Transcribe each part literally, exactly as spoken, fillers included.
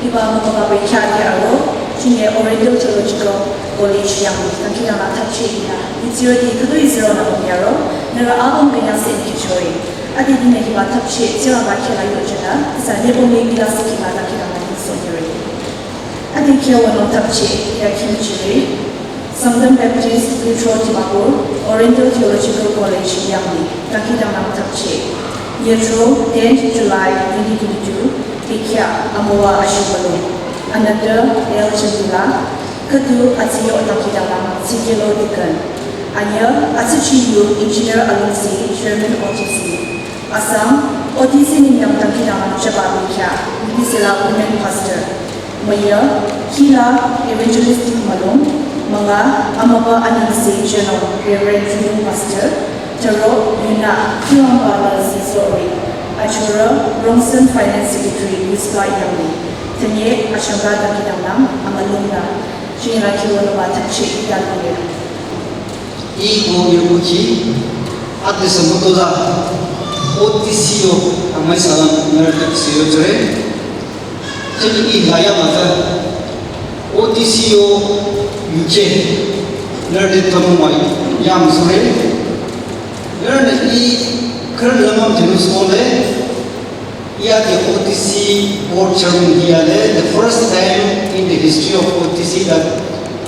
Hiba mükaba bekhyah ki aro, chine Oriental Theological College yang dangkhidangnang thapcheh ila, itsirüti khüdu iziro na mumyaro, nührü apüm kenya sen kichori. Ade dine hiba thapcheh, Tsingrangba khela yojela, isa nebo me bila sikiba dangkhidangnang ni sonyere. Ade kya wano thapcheh, ya kimchiri, Sangtam Baptist, Lithro Dimapur, Oriental Theological College, Yangli, dangkhidangnang thapcheh. Yetro, tenth July twenty twenty-two, Dikya, Amoa Ashibalu, Ananda L Chandila, Katu Atsiyo dangkhidangnang, Sikelo Deacon, Anya, Atsichi Yu, Engineer Alungsi, Chairman O T C, Asang, O T C nengdang dangkhidangnang chaba bekhyah, Bibisela Women Pastor. Müya, Kila, Evangelistic Malung, Manga, Amaba Aningse General, Reverend Junior Pastor, Taro, Yuna, Kiwangba Lalsi Sorry, Achura, Rongsen Finance Secretary, Yusba Yangli, Tanye, Ashanga dangkhidangnang, Amalungna, Chinila Kiwanoba Tachi Yangli. Iko yokuchi, ate samutoda, O T C yo, amai salam, narata siyo jore. Chini i laya mata, O T C yo, U K, narata tamu mai, yam sore. Narata i, kar lamam tenus ole. Iya the O T C board chairman hiya le, the first time in the history of O T C that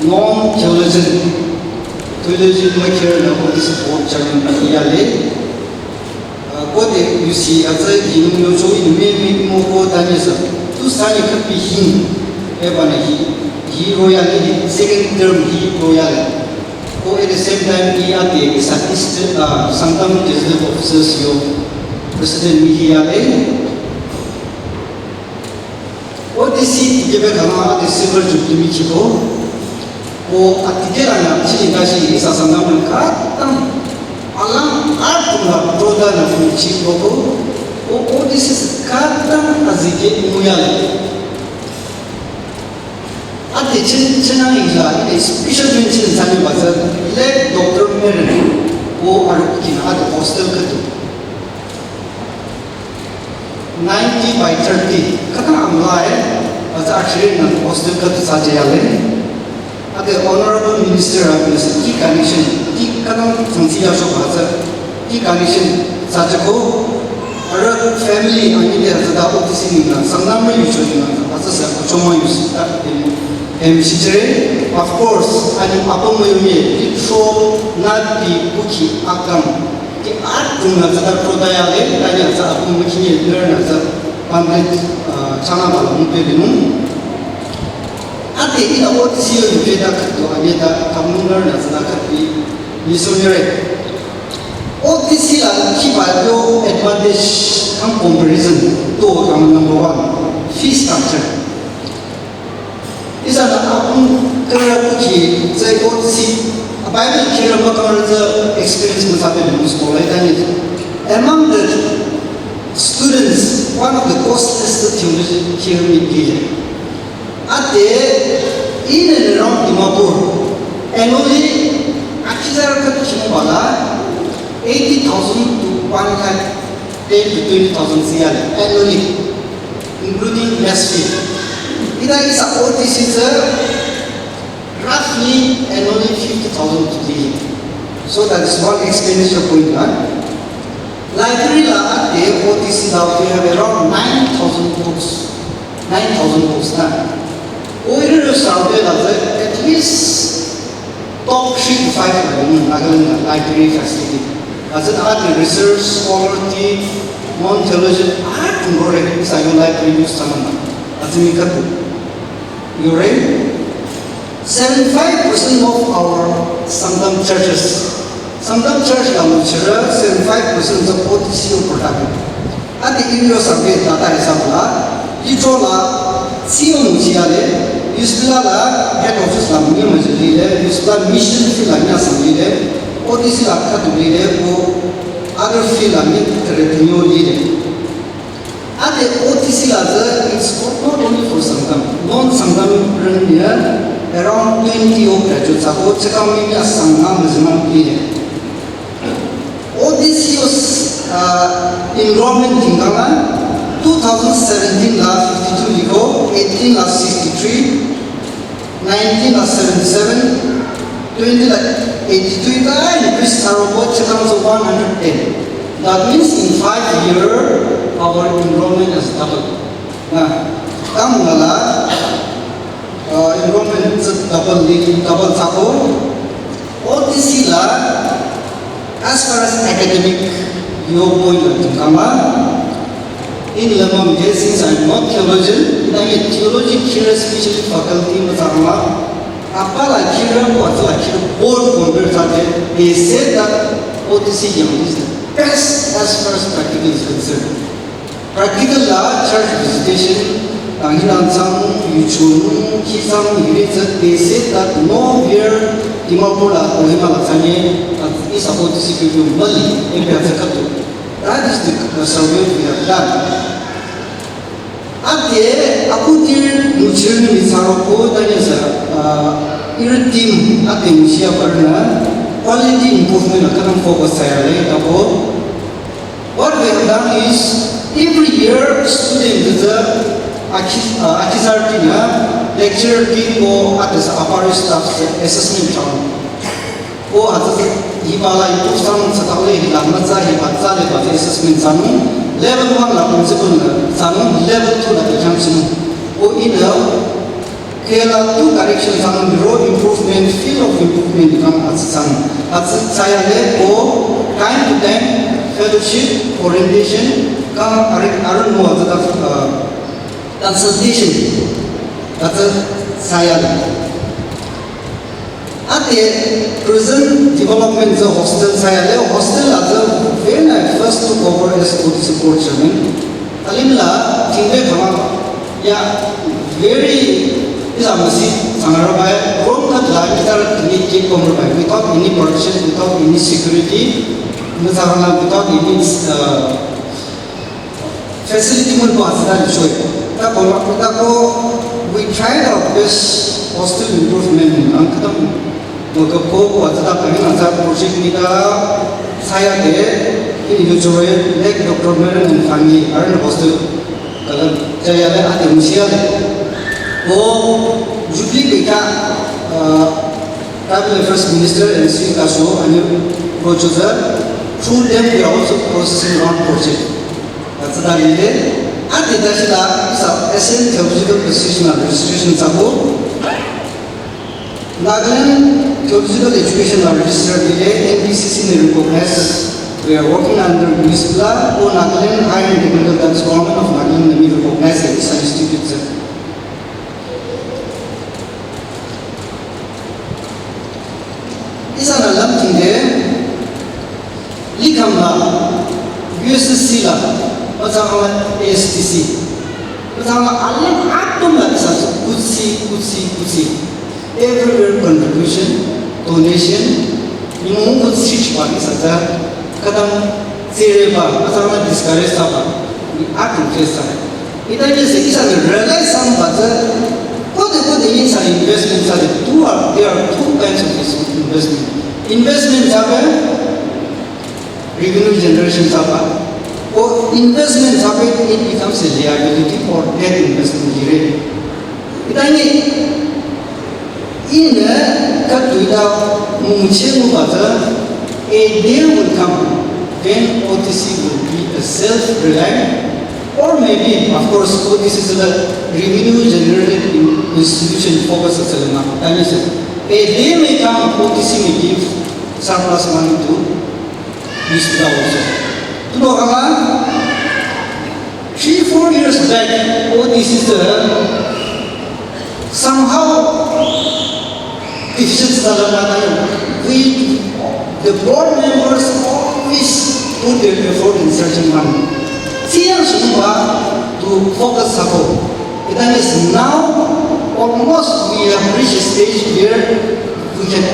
non-theologian, theologian lecturer na O T C board chairman hiya le. Uh, ko de you see, as a yin yo cho in me me mo ko ta ni sa. Tu sa ni ka pi hin. E ba na hi, hi royal hi, second term hi royal. Ko at the same time, iya the isa East, uh, Sangtam District Officers yo President mi hiya le. O T C tikebe kama ate silver jubilee mi chiko. Ko atikela na chini kashi isa Sangtam na katam. Alang atum na broda na fu chiko ko. Ko O T C katam azike muyale. Ate chen, chenang ila, ila special mention sani baza, late Doctor Meren, ko aruk kina ate hostel katu. Ninety by thirty, kaka amla eh, baza akhiri na hostel katu saje yale. Ate Honorable Minister of Minister, ki connection, ki kanang sangsi ya shok baza, ki connection saje ko, Arüh family ani de hütsüta O T C nengla, Sangtam rü yucho nengla, hütsü sü kuchoma yusi ta em, em shichere. Of course, ani apüm müyumi, Lithro, Nadi, Kuki, Akam. Ki atum na hütsüta proda ya le, tanya hütsü apüm mükinye learn hütsü pamphlet, uh, chana bala mumpe binung. Ate ila O T C yo yupe da kato, ani da kamungar na hütsüta kapi, misonere. O T C la kiba yo advantage kang comparison to kang number one, fee structure. Isa na apüm kara kuki zai O T C, Bible kira ma kang zai experience mo sabe mo skolai tani. Among the students, one of the costliest theology here in India. Ate, in and around Dimapur, annually, akizar ka chimo bala, eighty thousand to one lakh ten to twenty thousand C R annually, including mess fee. Ida isa O T C sir, roughly annually fifty thousand to be. So that is one expenditure point, huh? Library la ate O T C la we have around nine thousand books. Nine thousand books na. Oire survey la zai at least top three to five la in Nagaland la library facility. As in art research, scholarly, non-theological, art ngore sa yo library use tamana. As in katu. Yore. Seventy-five percent of our Sangtam churches, Sangtam church la muchira seventy-five percent of O T C productive. Ati area survey data hisab la, Lithro la, C O muchia le, USBLA la, head office la mngi mujili le, USBLA mission field la nya sangli le, O T C la katu le, ko other field la mi tere tunyo li le. Ate O T C la tsü, it's not only for Sangtam. Non-Sangtam rün ya, around twenty o graduate sa ko, chekam mi ya Sangtam mezman pi le. O T C yo, uh, enrollment tingkang la, two thousand seventeen la fifty-two liko, eight Eighteen la sixty-three, nineteen la seventy-seven, twenty la eighty-three, ta increase thsaro ko chikang so one hundred ten. That means in five year, our enrollment has doubled. Na, kam ngala, uh, enrollment tsü double li, double thsako. O T C la, as far as academic viewpoint la tümkama, in lamam ke, since I'm not theologian, nangye theology kira, especially faculty mütsangla, apala kira, ko atsala kira, board compare thsade, they said that O T C yang is the best as far as practical is concerned. Practical la church visitation, tangi lansang, yuchung, kisang, hiri tsü, they said that nowhere Dimapur la, Kohima la tsanye, at is about the security of Mali, in Piazza Kato. That is the, the survey we have done. Ate, akutir muchir ni mitsaro ko, tanya sa, uh, ir team, ate muchia parna, quality improvement la kanang focus saya le, tako, What we have done is, every year student the akhi-, uh, akhisar tina lecturer team ko at the upper staff assessment round. Ko at the hibala itu sang sa tawle hilang na sa hiba sa le ba assessment sang level one la principal na sang level two la exam sinu. Ko in a Kela tu correction sang, role improvement, field of improvement kang atsang. Atsaya le ko time to time fellowship, orientation, kang arik arun mo atsata, uh, consultation. Atsaya le. Ate present development tsü hostel saya le, hostel atsü when I first took over as O T C board chairman. Alimla, tingbe khama, ya, very, is a masi, sangarabai, room kat la, kitar, ni cake komrabai, without any protection, without any security, without, without any, uh, facility mun pa asita ni choi. Ta ko, ta ko, we tried our best hostel improvement, ang katam Maka ko ko atsata kami nasa project ni ta saya ke ini lo chore lek Doctor Meren and family aran hostel kala chaya le ate musia le. Ko Jubilee ke ka, uh, Tribal Affairs Minister and Sri Kaso ani project through them we are also processing one project. Atsata le ate ta sila sa S N theological position registration sabo Nagaland Theological Education la register dile N B C C ne recognize. We are working under UNISPLA or Nagaland Higher and Technical College, Government of Nagaland ne recognize the Eastern Institute. Isa na lam tinde Likham la, U S C la, matsang la A S T C. Matsang la alam atum la isa su kutsi, kutsi, kutsi. Everywhere contribution, donation, ni mung kutsi chwa isa sa, kadang tsire ba, matsang la discourage sa ba, ni atum face sa. Ita ni se isa ni realize sam ba sa, kote kote ni sa investment sa de, two are, there are two kinds of this investment. Investment sa ba, Revenue generation saba. Or investment saba, it becomes a liability or debt investment dire. Itani in katuida muche mu bata, a day will come when O T C will be a self-reliant, or maybe, of course, O T C is a revenue generated in-, institution focus as a lema. That means, a day may come, O T C may give surplus money to This is also. Tuno kama, three, four years back, O T C is the somehow deficit sa lama tayo. We, the board members always put their effort in searching money. Siya sumba to focus sako. That is now almost we have reached a stage where we can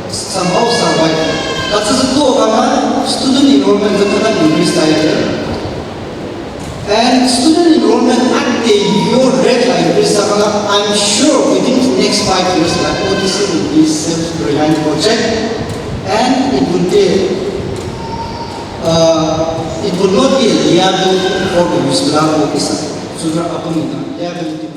somehow survive. That's the two of our student enrollment, the total increase title. And student enrollment at the your rate like this, I'm sure within the next five years, like O T C will be self-reliant project, and it will be, uh, it will not be a liability for the Muslim officer. So, liability.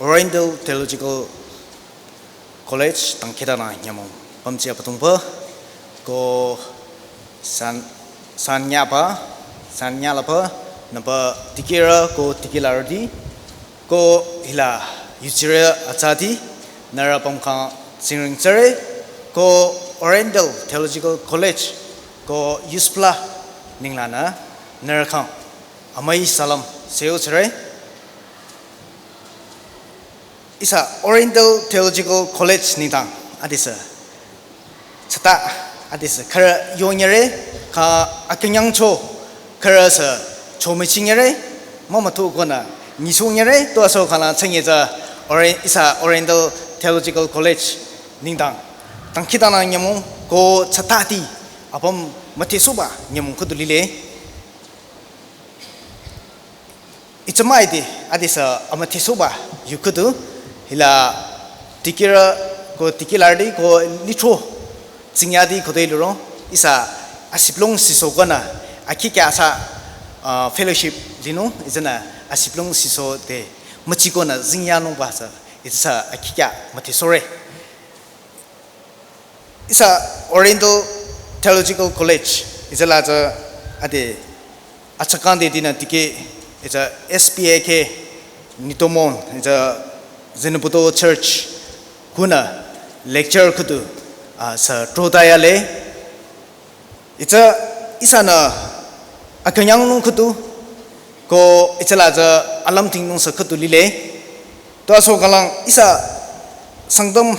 Oriental Theological College tangkita na nyamong pamchi apatungpa ko san san nyapa san nyalapa napa tikira ko tikilardi ko hila yuchira atsati nara pamkang singring tsare ko Oriental Theological College ko yuspla ninglana nara kang amai salam seo tsare. Ihsa Oriental Theological College nengdang adisü chata adisü khürü yonyere ka akünyangcho khürü sü chomüchinyere mama tu kona nyisonyere to aso kala chengye tsü Ori- ihsa Oriental Theological College nengdang tangkita na nyamong ko chatati apüm müthesoba nyamong khüdu lile. Ichamaiti adisü amüthesoba yu khüdu hila tikira ko tikilardi ko litro tsinyadi khüdu iluro ihsa asiplong siso kona akikya sa ah, fellowship linu izana asiplong siso de müchikona zingya nungba sa ihsa akikya müthesore. Ihsa Oriental Theological College ihsa la tsü ade achakang de dina tike ihsa S P A K Nitomon ihsa Zeniputo Church kuna lecture khüdu ah, sa trodaya le. Ihsa ihsa na akünyang nung khüdu ko ihsa la tsü alam ting nung sa khüdu lile. To aso kalang ihsa sangdam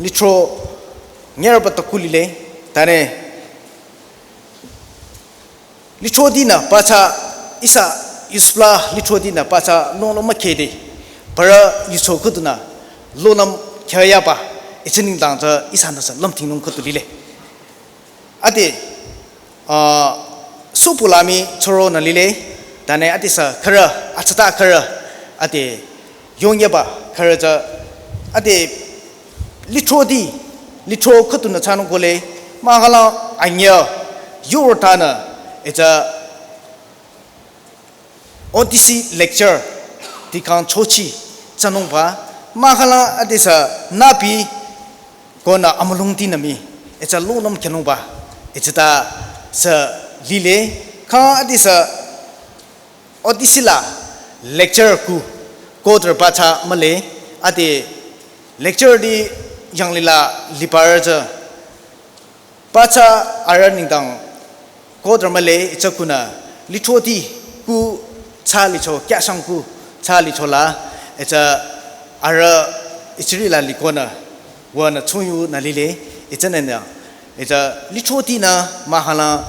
litro ngerba ta kulile tane litro dina pacha ihsa yuspla litro dina pacha no no makede para yucho khüdu na lonam khyaya ba ichining dang tsü ihsa na sa lam ting nung khüdu lile. Ade ah, supulami choro na lile tane adisü khürü achata khürü ade yongyaba khürü tsü ade litro di litro khüdu na chanung kole mahala anya yurta na ita O T C lecture tikang chochi chanungba mahala adisü napi kona amulung tinami echa lunam kenungba echita sü lile, kha adisü O T C la lecture ku, quarter pathsa mühle, ade lecture di yanglila liparü tsü, pathsa arüh nengdang quarter mühle, itsü kunü lithroti ku thsa licho, kyashang ku thsa licho la, itsü arüh ichiri la likonü, wünü chungyunü lile, itsünenü, itsü lithrotinü mahkhang la,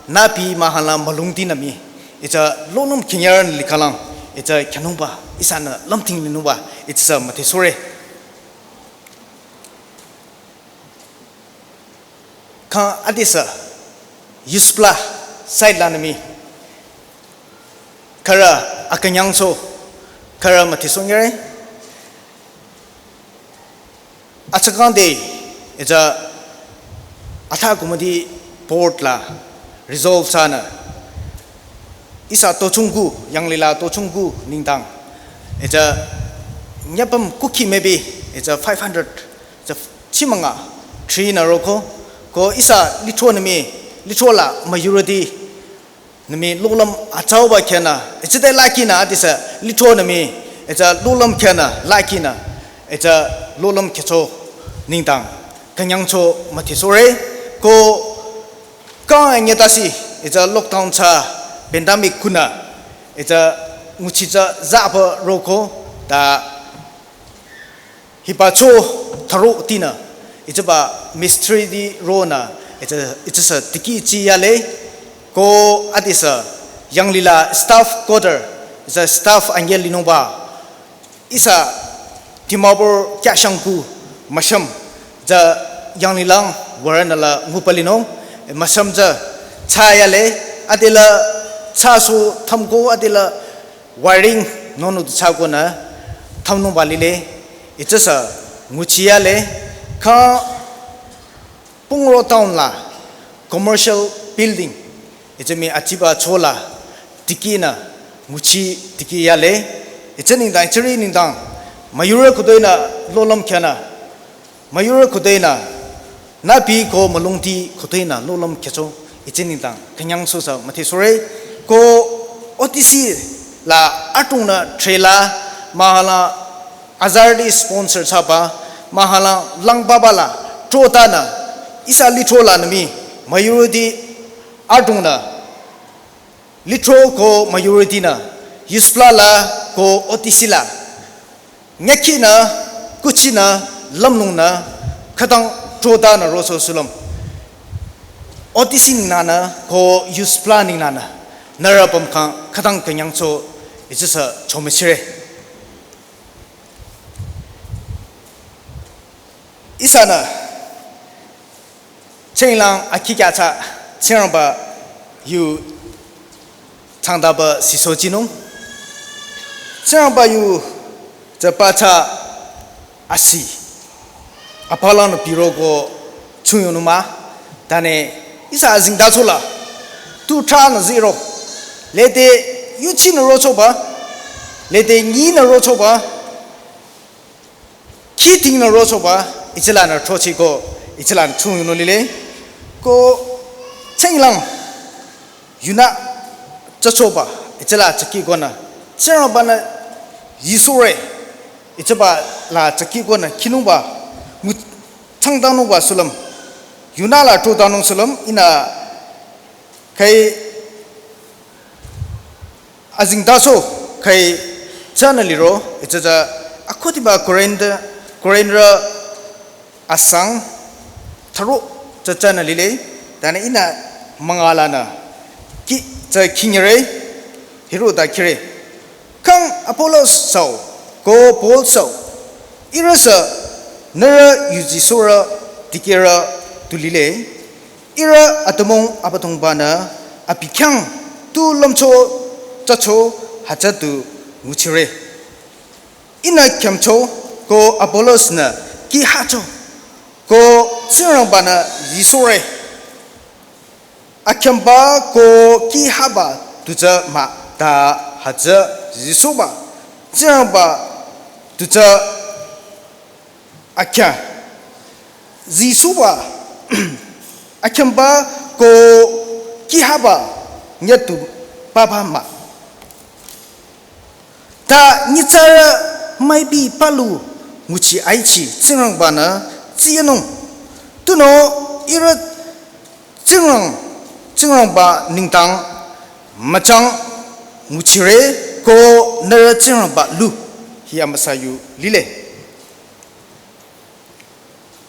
napi mahkhang la mülungtinü mii, itsü lonung khinyaran likalang, itsü khyünungba, ihsanü lümting linungba, itsü müdhesohre. Kha adisü, USBLA side lanü mii, khürü akünyangcho, khürü müdhesohnyüre. Atsakangde, itsü atha committee board la resolve thsanü, ihsa tochungku, yanglila tochungku nengdang, itsü nyapüm kukhi maybe, itsü five hundred, itsü chimanga, three nü roko, ko ihsa lithronü mii, lithro la majority nü mii lulüm atsauba khyünü, itsüde lakinü adisü lithronü mii, itsü lulüm khyünü lakinü, itsü lulüm khyücho nengdang, künyangcho müdhesohre, ko kang anyü tase, itsü lockdown thsa pandemic kunü, itsü nguchi tsü zaba roko, ta hiba cho thürotinü, itsüba mistri di ronü, itsü, itsüsü tikehchi yale, ko adisü yanglila staff quarter, itsü staff anyü linungba, ihsa Dimapur kyashang ku müshüm, tsü yanglilang würünü la ngupalinung, müshüm tsü thsa yale, adila thsasoh thümko adila wiring nonu thsakonü thümnungba lile, itsüsü nguchi yale, kha Pungro town la commercial building, itsü mii achiba cho la tikehnü nguchi tikeh yale, itsü nengdang, itsüri nengdang, müyurü khütoinü lulüm khyünü, müyurü khütoinü, napi ko mülungti khütoinü lulüm khyücho, itsü nengdang, künyangchosü müdhesohre, ko O T C la atungnü trailer, mahkhang la azarüti sponsor thsaba, mahkhang la langbaba la, throtanü, ihsa lithro lanü mii, majority atungnü, lithro ko majority nü, USBLA la ko O T C la, nyükhinü, kuchinü, lümlongnü, khütang throtanü rosoh sulüm. O T C ningnanü, ko USBLA ningnanü, nührü pümkhang khütang künyangcho, itsüsü chomüchire. Ihsanü, chenglang akikya thsa, Tsingrangba yu thsangdaba siso chinung. Tsingrangba yu tsü pathsa asi, apalanü piroko chungyunung mah, tane ihsa azengtacho la, tu thranü zero, lede yuchinü rochoba, lede nyinü rochoba, khitingnü rochoba, itsülanü throchiko, itsülanü chungyunung lile. Ko chenglang yunü thsachoba, itsüla thsakikonü, Tsingrangbanü yisohre, itsüba la thsakikonü khinungba, mu thsangdanungba sulüm, yunü la throdanung sulüm, ihnü khüi azengtacho khüi thsanü liro, itsü tsü akhudiba Korinth, Korintrü asang thüro tsü thsanü lile, tane ihnü müngalanü ki tsü khinyire, hiroh-i ta khire. Khang Apollos süo, ko Paul süo, ihrüsü nührü yuzisohrü dikehrü tu lile, ihrü atümung Abüdongba-nü abi khyang tu lümcho thsacho hütsü tu nguchire. Ihnü khyümcho ko Apollos-nü kihacho ko Tsingrangba-nü yisohre. Akhyümba ko kihaba tu tsü mah ta hütsü yisohba Tsingrangba tu tsü akhyang. Yisohba akhyümba ko kihaba nyütu papa mah. Ta nyitsarü müipi palu nguchi aichi Tsingrangba-nü tsiyanung. Tunüo ihrü Tsingrang, Tsingrangba nengdang müchang nguchire ko nührü Tsingrangba lu hi amüsa yu lile.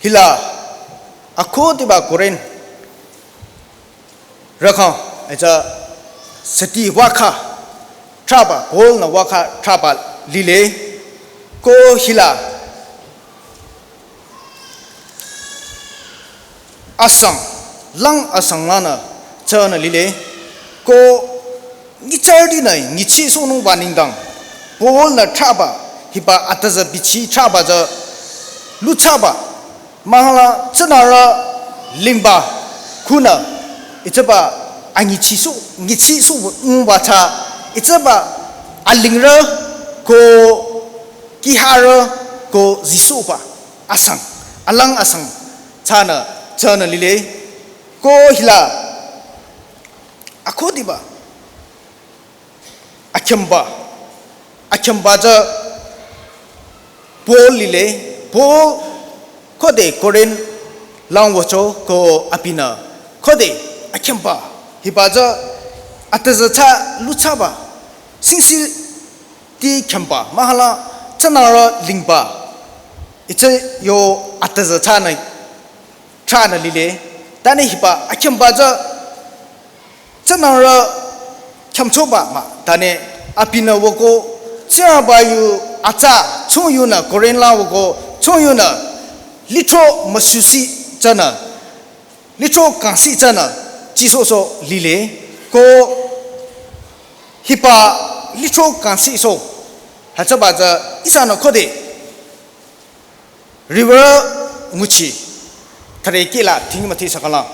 Hila akhudiba Korinth rükang, etsü süti wakha thraba, Paul-nü wakha thraba lile, ko hila asang, lang asang lanü tsünü lile, ko nyitsarütinü nyichisohnungba nengdang Paul-nü thraba, hiba atüzü bichi thraba tsü luthsaba, mahkhang tsünarü lingba khunü, hütsüba anyichisoh, nyichisohnungba tsü, hütsüba alingrü ko kiharü ko zisohba asang, alang asang tsünü, tsünü lile, ko hila akhudiba akhümba, akhümba tsü Paul lile, Paul khode Korinth lang wücho ko abinü khode akhümba hiba tsü atüzü tsü luthsaba, singsiti khümba, mahkhang tsünarü lingba, hütsü yo atüzü tsünü thrünü lile, tanü hiba akhümba tsü tsünarü khümchoba mah, tanü abinü wüko Tsingrangba yu atsa chungyunü Korinth la wüko chungyunü lithro müsusi tsünü, lithro kangsi tsünü tsisohsoh lile, ko hiba lithro kangsisoh hütsüba tsü ihsanü khode riwürü nguchi thüre kihla thing müthi sakalang,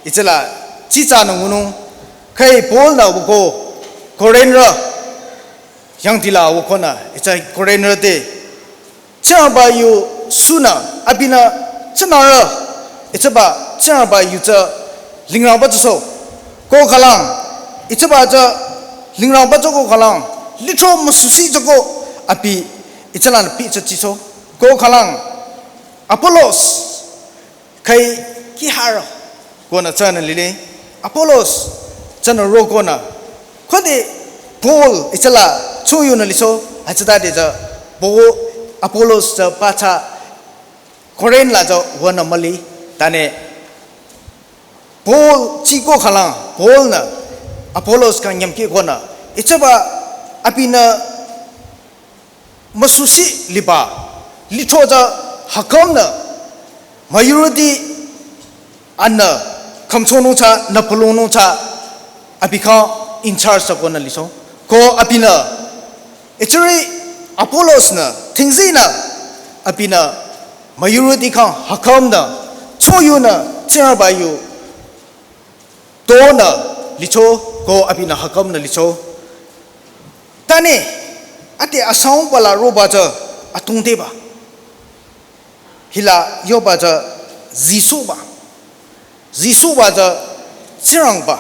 hütsüla tsitsanü ngunung, khüi Paul-nü wüko Korinthrü yangdi la wükonü, hütsü Korinthrü te Tsingrangba yu sunü abinü tsünarü, hütsüba Tsingrangba yu tsü lingrangba tsüsoh ko khülang, hütsüba tsü lingrangba tsü ko khülang, lithro müsusi tsü ko abi hütsülanü pi tsü tsisoh ko khülang, Apollos khüi kiharü konü tsünü lile, Apollos tsünü rokonü khode Paul hütsüla chungyunü lisoh, hütsütade tsü Paul, Apollos tsü pathsa Korinth la tsü wünü müli, tanü Paul tsiko khülang, Paul-nü Apollos khyang nyümkeh konü, hütsüba abinü müsusi liba lithro tsü hükümnü müyurüti anü khümchonung tsü, nü pulongnung tsü abi khyang in charge tsü konü lisoh. Ko abinü, hütsüri Apollos-nü thingzinü abinü müyurüti khyang hükümnü chungyunü Tsingrangba yu tonü licho ko abinü hükümnü licho. Tanü ade asangba la roba tsü atungdeba. Hila yoba tsü Jisu ba. Jisu ba tsü Tsingrangba.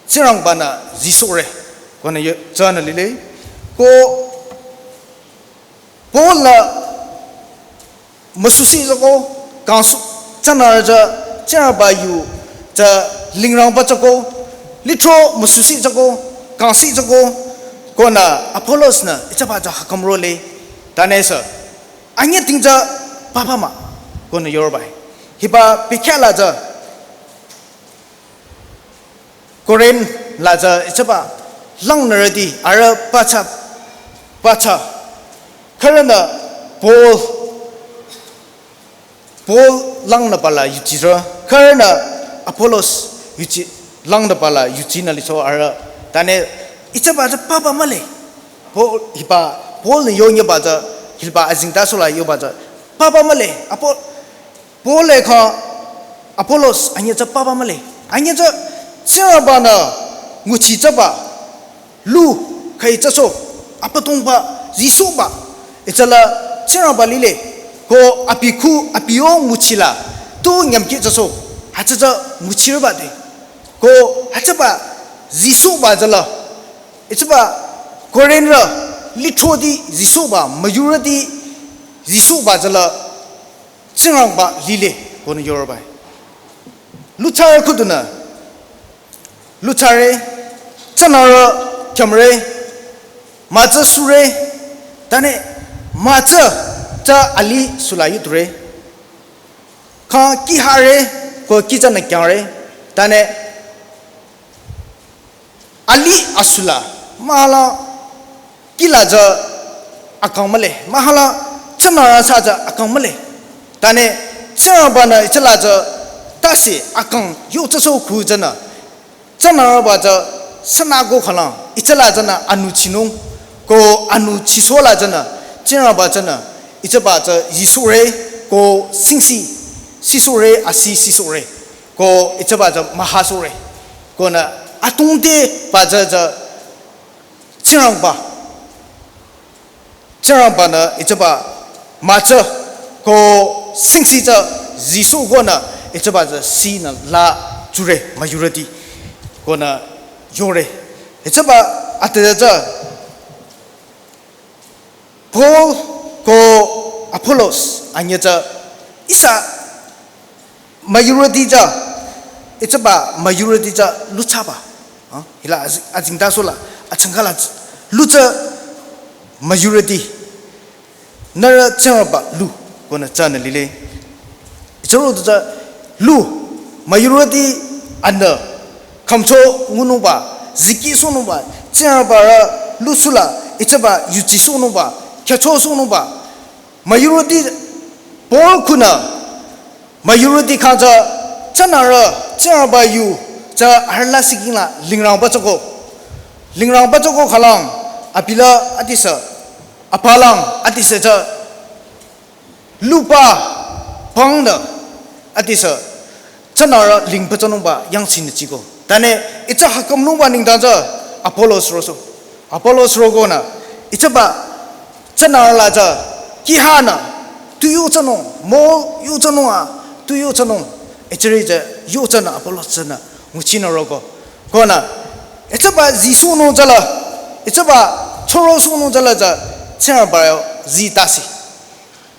Tsingrangba-nü Jisu re konü yo tsünü lile. Ko Paul-nü müsusi tsü ko kangsi tsünü tsü Tsingrangba yu tsü lingrangba tsü ko, lithro müsusi tsü ko, kangsi tsü ko, konü Apollos-nü hütsüba tsü hüküm role, tanüsü anyüding tsü papa mah konü yorbai. Hiba bikhala tsü Korinth la tsü hütsüba langnürüti arüh pathsa, pathsa. Khürünü Paul, Paul langnüba la yuchirü. Khürünü Apollos yuchi, langnüba la yuchinü licho arüh. Tanü hütsüba tsü papa mühle. Paul, hiba Paul-nü yonyüba tsü, hiba azengtasoh la yoba tsü papa mühle. Apo Paul-e kha Apollos anyü tsü papa mühle. Anyü tsü Tsingrangba-nü nguchi tsüba lu khüi tsüsoh, Abüdongba Jisu ba. Hütsüla Tsingrangba lile ko abi khu abi yo nguchi la tu nyümkeh tsüsoh, hütsü tsü nguchirüba de. Ko hütsüba zisohba tsüla, hütsüba Korinthrü lithoti zisohba müyurüti zisohba tsüla Tsingrangba lile konü yorobai. Luthsarü khüdunü, luthsare, tsünarü khyümre, mütsü sure, tane mütsü tsü alih sula yuture. Kha kihare, ko kih tsünü kyangre, tane alih asula, mahkhang kihla tsü akang mühle, mahkhang tsünarü sa tsü akang mühle. Tane Tsingrangbanü hütsüla tsü tase akang yotsüsoh khu tsünü, tsünarüba tsü sünüko khülang, hütsüla tsünü anüchinung, ko anüchisohla tsünü, Tsingrangba tsünü, hütsüba tsü zisohre, ko singsi, sisohre, asi sisohre. Ko hütsüba tsü mühasohre. Konü atungte ba tsü tsü Tsingrangba. Tsingrangbanü hütsüba mütsü ko singsi tsü zisoh konü hütsüba tsü sinü la jüre müyurüti. Konü yore. Hütsüba ate tsü Paul ko Apollos anyü tsü ihsa müyurüti tsü, hütsüba müyurüti tsü luthsaba. Ha? Hila azi-, azingtasohla, achangkala tsü, lu tsü müyurüti. Nührü Tsingrangba lu, konü tsünü lile. Hütsüro du tsü lu, müyurüti anü, khümcho ngunungba, zikih sohnungba, Tsingrangbarü lu sula, hütsüba yuchi sohnungba, khyücho sohnungba, müyurüti Paul khunü, müyurüti khyang tsü, tsünarü, Tsingrangba yu, tsü arüh la thsiking la, lingrangba tsüko. Lingrangba tsüko khülang, abi la adisü, apalang, adisü tsü, luba pangnü adisü tsünarü lingpü tsünungba yangchinü chiko. Tane hütsü hakhümnungba nengdang tsü Apollos rosoh. Apollos rokonü hütsüba tsünarü la tsü kihanü tu yu tsünung, mold yu tsünung a, tu yu tsünung. Hütsüri tsü yu tsünü Apollos tsünü nguchinü roko. Konü hütsüba zisohnung tsüla, hütsüba chürosohnung tsüla tsü Tsingrangba yo zi tase.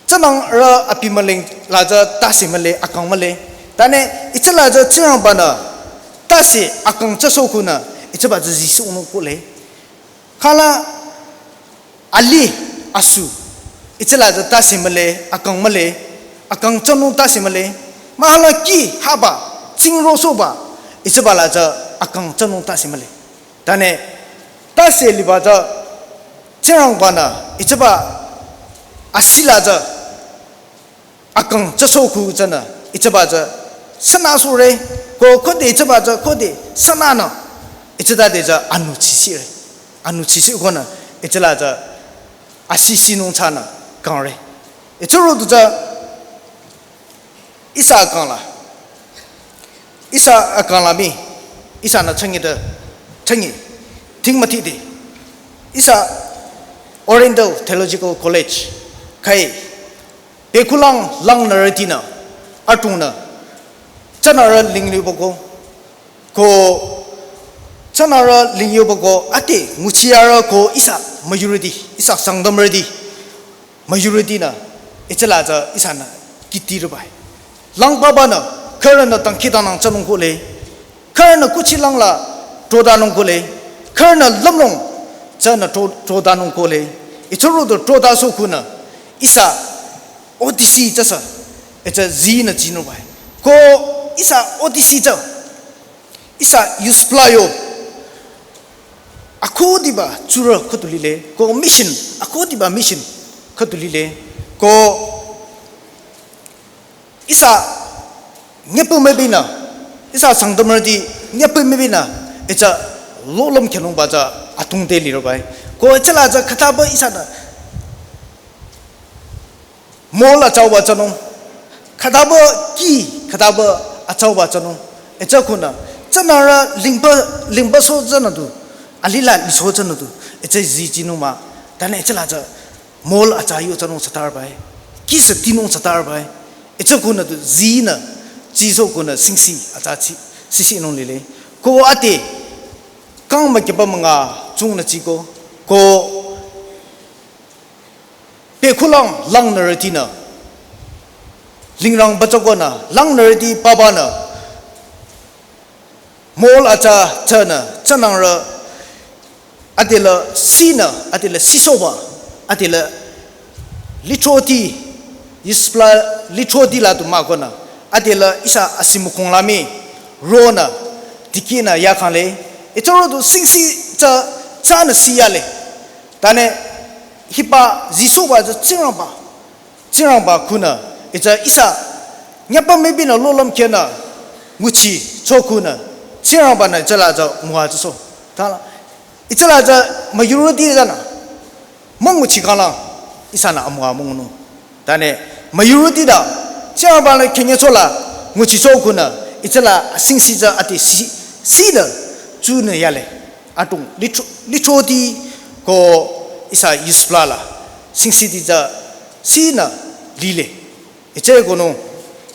Tsünarü abi mülung la tsü tase mühle, akang mühle. Tane hütsüla tsü Tsingrangbanü tase akang tsüsoh khunü hütsüba tsü zisohnung kohle. Khüla alih asu hütsüla tsü tase mühle, akang mühle, akang tsünung tase mühle. Mahkhang kih haba, tsingro sohba, hütsüba la tsü akang tsünung tase mühle. Tane tase liba tsü Tsingrangbanü hütsüba asi la tsü akang tsüsoh khu tsünü hütsüba tsü sünüsohre, ko khode hütsüba tsü khode sününü hütsütade tsü anüchisire. Anüchisi konü hütsüla tsü asi sinung tsünü kangre. Hütsüro du tsü ihsa akang la. Ihsa akang la mii, ihsanü thsangi de, thsangi, thing müthide. Ihsa Oriental Theological College, khai, pekulang langnürütinü, atungnü, tsünarü lingyubako, ko, tsünarü lingyubako, ade, nguchiyarü ko ihsa müyurüti, ihsa Sangtamrüti. Müyurütinü, hütsüla tsü ihsanü kihtirübai. Langpabanü, khürünü dangkhidangnang tsünung kohle. Khürünü kuchilang la trodanung kohle. Khürünü lümlong tsünü tro-, trodanung kohle. Hütsüro du trodasoh khunü, ihsa odisi tsüsü, hütsü zinü chinungbai. Ko ihsa odisi tsü, ihsa yuspla yo akhudiba tsurü khüdu lile, ko mission, akhudiba mission khüdu lile, ko ihsa nyepü mübünü, ihsa Sangtamrüti nyepü mübünü, hütsü lolüm khyünungba tsü atungte lirübai. Ko hütsüla tsü khütaba ihsanü mold atsauba tsünung. Khütaba kih, khütaba atsauba tsünung. Hütsü khunü, tsünarü lingba, lingbasoh tsünü du, alih la lisoh tsünü du, hütsü zichinung mah. Tane hütsüla tsü mold atsa yu tsünung thsatarübai. Kihsü tinung thsatarübai. Hütsü khunü du zinü, zisoh khunü singsi atsa chi, sisinung lile. Ko ade, kang mükeba münga chungnü tsiko, ko pekhulang langnürütinü, lingrang bachakonü, langnürüti papanü, mol acha chanü, chanangrü, adela sinü, adela sisoba, adela lichoti, ispla lichoti la du makonü, adela ihsa asimukong lami, ronü, dikinü yakangle, itsaro du singsi cha, chanü siyale. Tane hiba Jisu ba cha Tsingrangba, Tsingrangba kunü, itsa ihsa, nyapa mebinü lolam kenü, nguchi, chokunü, Tsingrangbanü itsala cha mua chaso. Tala, itsala cha majority zanü, münguchi kala, ihsanü amua müngunung. Tane, majority da, Tsingrangbanü kenye chola, nguchi chokunü, itsala singsi cha ade si, sinü, chunü yale. Atung, licho, lichoti ko ihsa ispla la, singsiti cha sinü lile. Iche kono,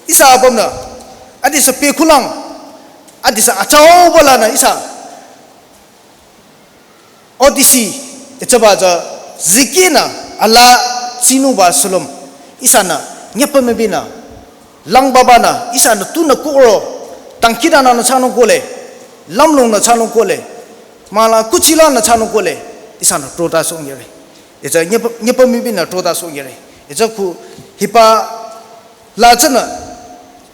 ihsa apümnü, adisa pekhulang, adisa achaobalanü ihsa, odisi, ichaba cha, zikinü, ala, tsinuba sulüm, ihsanü, nyapa mebinü, langbabanü, ihsanü tunü koro, tangkidananü chanung kole, lamlungnü chanung kole, mala kuchilanü chanung kole, ihsanü trota songyere. Itsa nyapa, nyapa mebinü trota songyere. Itsa ku hiba la chanü,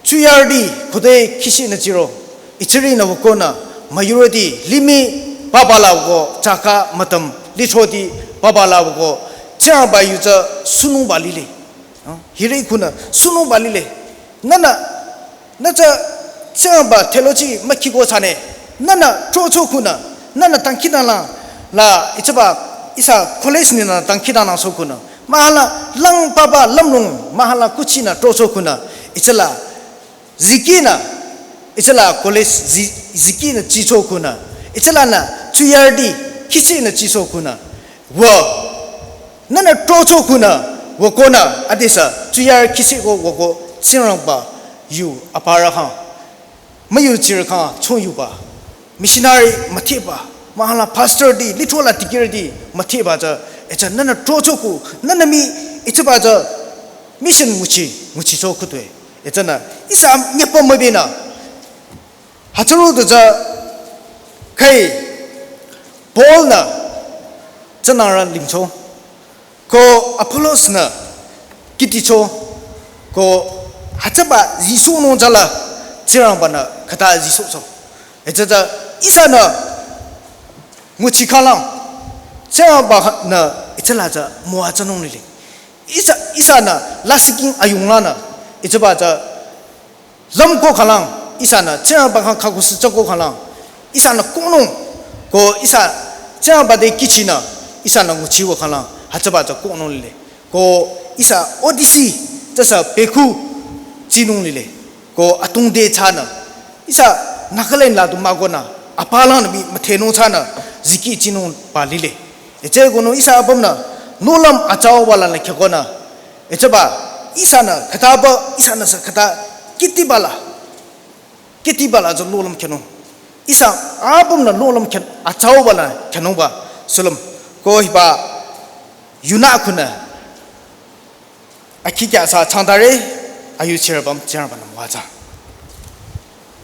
chuyardi, khude kishinü chiro, ichirinü wukonü, majority, limih, babala wuko, chaka, matam, lichoti, babala wuko, Tsingrangba yu cha, sunungba lile. Hiri kunü, sunungba lile. Nünü, nü cha, Tsingrangba theology mükhiko chane. Nünü, chocho kunü, nünü tangkidanang, la, ichaba, ihsa college ninü tangkidanang so kunü. Mahala, lang papa, lamlung, mahala kuchinü, chocho kunü. Ichala, zikinü, ichala college, zi, zikinü, chicho kunü. Ichalanü, chuyardi, kishinü, chicho kunü. Wo, nünü trocho kunü, wokonü, adisa, chuyar kishiko, woko, Tsingrangba, yu, apara kang. Müyu chir kang, chongyuba. Missionary, mütheba. Mahala pastor di, lithola tikir di, mütheba cha. Echa, nünü trocho ku, nünü mi, ichaba cha, mission nguchi, nguchicho kutwe. Echanü, ihsa, nyapa mebinü. Hachuru du cha, kai, Paul nü, chanangrü lingcho. Ko Apollos nü, kiticho. Ko hachaba Jisu nung chala, Tsingrangbanü, khata Jisu cho. Echa cha, ihsanü, nguchi kalang. Tsingrangbanü, ichala cha, mua chanung lili. Ihsa, ihsanü, lasiking ayunglanü, ichaba cha, lamko khalang, ihsanü, Tsingrangba kang khakusi chako khalang, ihsanü konung, ko ihsa, Tsingrangba de kichinü, ihsanü nguchiwo khalang, hachaba cha konung lile. Ko ihsa, odisi, chasa pekhu, chinung lile. Ko atung de chanü, ihsa, Nagaland la du makonü, apalang mi, müthenung chanü, ziki chinungba lile. Eche kono ihsa apümnü, nolam achaobalanü khekonü, echaba, ihsanü, khataba, ihsanü sa khata, kitibala. Kitibala jo lolam khenung. Ihsa, apümnü lolam khen, achaobala khenungba, sulüm. Ko hiba, yunü kunü. Akhi kya sa changdare, ayu chirabam, chirabam wacha.